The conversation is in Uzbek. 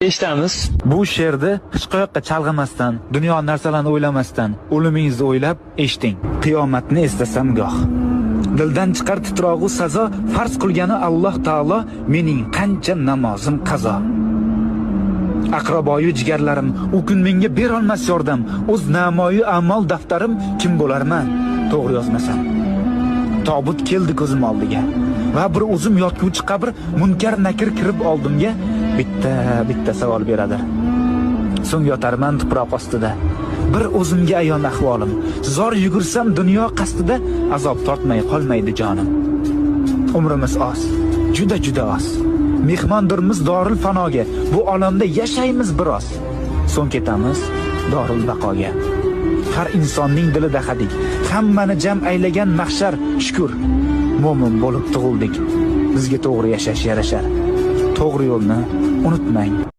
Eshitamiz. Bu she'rni hech qayoqqa chalg'imasdan, dunyo narsalarini o'ylamasdan, o'limingizni o'ylab eshiting. Qiyomatni eslasam goh. Dildan chiqar titrog'u sazo, farz qilgani Alloh taolo, mening qancha namozim qazo. Aqraboyu jigarlarim u kun menga berolmas yordam, o'z namoyu a'mol daftarim kim bo'larman to'g'ri yozmasam. Tobut keldi ko'zim oldiga va bir o'zim yotguvchi qabr, munkar nakir kirib oldimga bitta bitta savol beradi. So'ng yotarman tuproq ostida. Bir o'zimga ayon ahvolim. Zor yugursam dunyo qasdida azob tortmay qolmaydi jonim. Umrimiz oz, juda juda oz. Mehmondirmiz doril fanoga. Bu olamda yashaymiz biroz. So'ng ketamiz doril baqoga. Har insonning dilida hadik. Hammani jam aylagan mahshar, shukr. Mo'min bo'lib tug'ildik. Bizga to'g'ri yashash yarashar. To'g'ri yo'lni unutmang.